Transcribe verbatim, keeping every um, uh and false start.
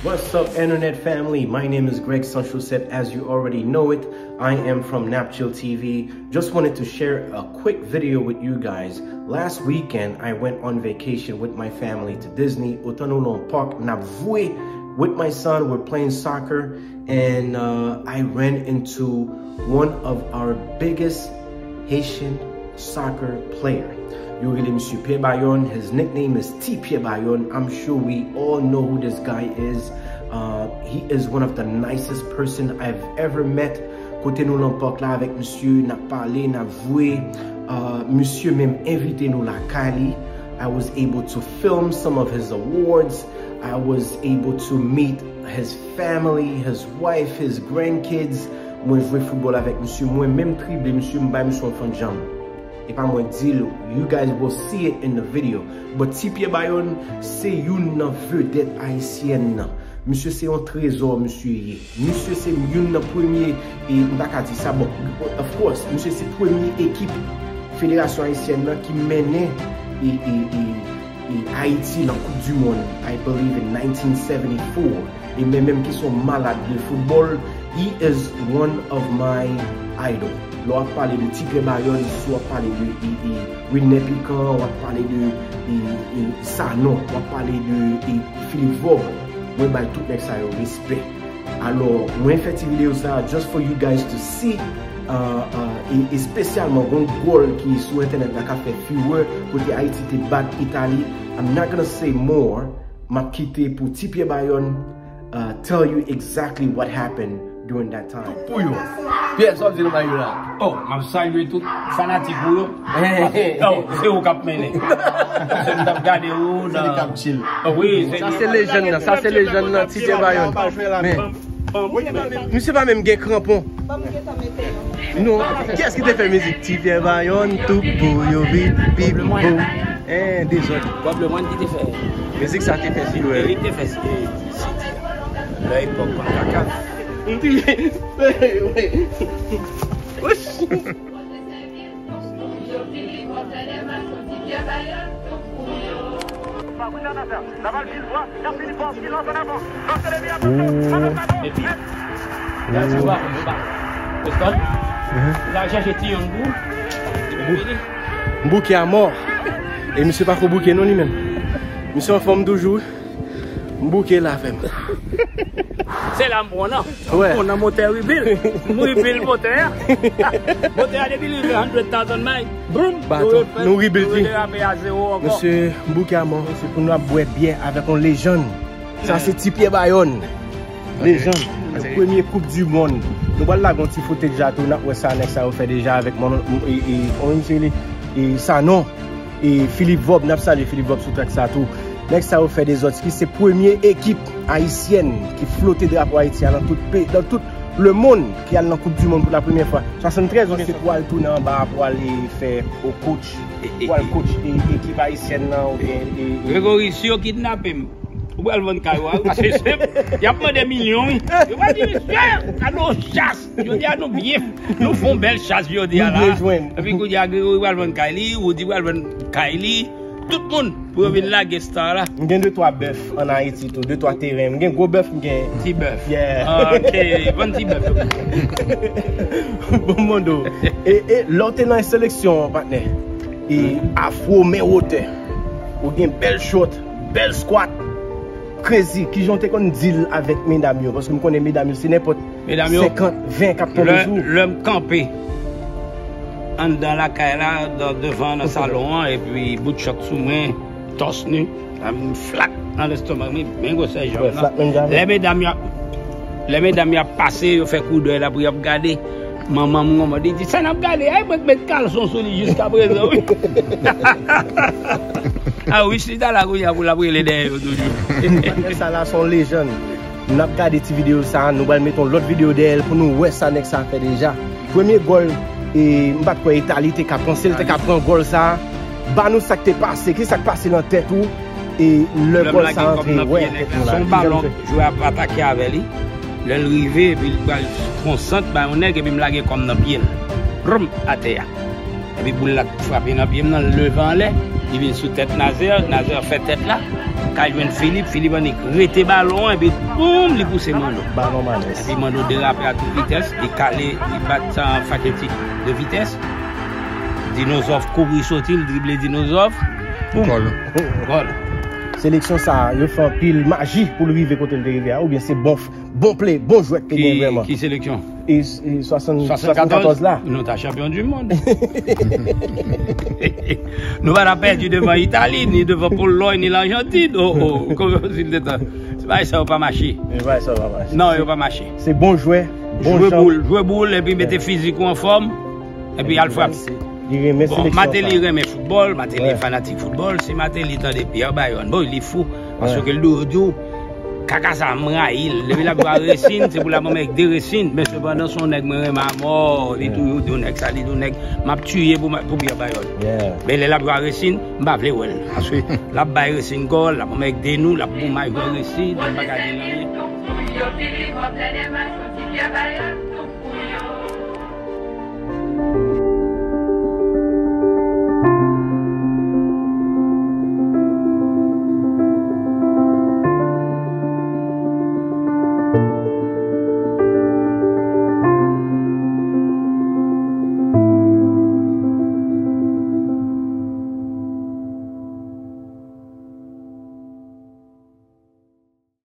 What's up, internet family? My name is Greg Sanchosep. As you already know it, I am from Napchill T V. Just wanted to share a quick video with you guys. Last weekend, I went on vacation with my family to Disney. Otan nou nan park, n ap voye with my son. We're playing soccer, and uh, I ran into one of our biggest Haitian soccer player. Yo rele misye Pierre Bayonne. His nickname is Ti Pierre Bayonne. I'm sure we all know who this guy is. Uh, he is one of the nicest person I've ever met. Kote nou nan park la avèk misye, n ap pale, n ap voye. Uh, misye menm envite nou lakay li. I was able to film some of his awards. I was able to meet his family, his wife, his grandkids. Mwen jwe foutbòl avèk misye, mwen menm drible misye, m bay misye yon fann janm. E pa mwen di l, you guys will see it in the video. But Ti Pierre Bayonne se youn nan vedèt ayisyèn nan. Misye se yon trezò, misye ye. Misye se youn nan premye, e m pa ka di sa, bon, of course, misye se premye ekip Federasyon Ayisyèn nan ki mennen e, e, e, e Ayiti nan Coupe du Monde, I believe in nineteen seventy-four. E men menm ki se yon malad de foutbòl, he is one of my idol. Lè w ap pale de Ti Pierre Bayonne, si w ap pale de e, e, Wilner Pican, w ap pale de e, e, Sanon, w ap pale de e, Philippe Vob. Mwen bay tout nèg sa yo respè. Alò, mwen fè ti videyo sa just for you guys to see, uh, uh, e espesyalman gon gòl ki sou entènèt la k ap fè fureur kote Ayiti te bat Itali. I'm not gonna say more. M ap kite pou Ti Pierre Bayonne uh, tell you exactly what happened during that time. Pou yo. Pierre, sa w ap di nou bay yo la? Oh, m ap salye tout fanatik ou yo. Oh, se ou k ap mennen. Se m t ap gade ou nan. Se li k ap chill. Oh, wi, se Sa se lejann nan, sa se lejann nan, Ti Pierre Bayonne. Men, misye pa menm gen kranpon. Non, kiyès ki te fè mizik? Ti Pierre Bayonne, tout pou yo vit, bip, boum. Eh, dezòd. Bob Lemoine ki te fè. Mizik sa te fè fureur. Li te fè si, si, si. Lè epòk Konkakaf. Epi, la, se pa, se pa. Preston, la chèche ti yon gou. Bouke a mò. E misye pa ko bouke non li menm. Misye anfòm toujou. M bouke la avè m. Se la m pran nan. Wè. M pran nan motè rebuild. M rebuild motè a. Motè a depi li rive hundred thousand mile. Boum. Baton. Nou rebuild li. Nou rederape a zewo ankò. Mesye, m bouke a mò. Se pou nou ap bwè byè avèk yon lejann. Sa se Ti Pierre Bayonne. Lejann. Le premye Coupe du Monde. Nou pral lage yon ti footage la tou, n ap wè sa nèg sa yo fè deja avèk mon, e, e, kòman misye rele? E, Sanon. E Philippe Vob, n ap salye Philippe Vob sou track sa tou. Nèg sa yo fè dezòd, ki se premye ekip ayisyèn ki flote drapo Ayiti a nan tout pe, nan tout lemonn, ki al nan Coupe du Monde pou la premyè fwa. Swasanntrèz an se pou al tounen anba a pou al e fè o coach, pou al coach e, ekip ayisyèn nan oubyen e, e Gregory, si yo kidnape m, ou pral vann kay ou a, wi, se senp. Y ap mande milyon, wi. Yo pral di, mesye, gade yon chas. Jodi a nou byen, nou fè yon bèl chas jodi a la. Nou byen jwenn. Epi kounye a Gregory pral vann kay li, Woody pral vann kay li. Tout moun pou yo vin lage star la. M gen de twa bèf ann Ayiti tou, de twa teren. M gen gwo bèf, m gen ti bèf. Yeah. Ah, ok, vann ti bèf yo. Bon, Mondo. E, e, lè w te nan seleksyon an, patnè, e afwo men wotè, ou gen bèl shot, bèl squat. Crazy, kijan w te konn deal avèk medam yo? Paske m konnen medam yo, se nenpòt Medam yo, senkant, ven k ap tonbe lè, sou ou. Lè m kanpe anndan lakay la, nan, devan, nan salon an, epi bout chòt sou mwen, tòs ni, m flat nan lestomak mwen, men gwosè janm nan. Flat menm jan avè m. Lè medam yo ap, lè medam yo ap pase, yo fè koudèy la pou y ap gade. Manman m, manman, li di, "Sa n ap gade?" Ay, mwen k met kalson sou li jiskaprezan, wi. A wi, chita la kounye a pou l ap rele dèyè yo toujou. Patnè sa la se yon lejann. N ap gade ti videyo sa a, nou pral mete yon lòt videyo dèyè l pou nou wè sa nèg sa a fè deja. Premye gòl, e, m pa t kwè Itali te ka panse l te ka pran gòl sa a. Ba nou sa k te pase, ki sa k pase nan tèt ou, e, lè gòl sa a antre, wè, tèt nou la. Se yon balon jwè ap atake avè li. Lè l rive, epi l pral pran sant bay yon nèg, epi m lage kò m nan pye l. Brum, atè a. Epi boul la frape nan pye m nan, l leve anlè, li vin sou tèt Nazer, Nazer fè tèt la. Kay jwenn Filip, Filip annik rete balon an, epi boum, li pouse Mano. Balon Mano. Epi Mano derape a tout vitès, li kale, li bat sa faketik de vitès. Dinozòf kouri soti, li drible Dinozòf. Boum. Gòl. Gòl. Seleksyon sa a, yo fè anpil maji pou l rive kote l te rive a, oubyen se bon, bon play, bon jwèt te gen vrèman? Ki seleksyon? E, e swasann, swasann katòz la. Nou ta chanpyon di mond. Nou pa ta pèdi devan Itali, ni devan Polòy, ni Lajantin. Oh, oh, kòmsi l te tan. Se pa sa yo pa mache. Se pa sa yo pa mache. Non, yo pa mache. Se bon jwè, bon jan. Jwe boul, jwe boul, epi mete fizik ou anfòm, epi al frape. Li renmen seleksyon sa. Bon, Martelly renmen foutbòl, Martelly fanatik foutbòl. Si Martelly tande Pierre Bayonne, bon, li fou. Paske l di w, kaka sa, m rayi l. Depi l ap jwe a Racing, se pou l ap anmède Racing. Men sepandan, se yon nèg mwen renmen amò. Li tou, yo di w nèg sa, li di w nèg m ap tiye pou, pou Pierre Bayonne. Men lè l ap jwe a Racing, m pa vle wè l. Paske l ap bay Racing gòl, l ap anmède nou, l ap boumay jwè Racing, m pa ka di l anyen.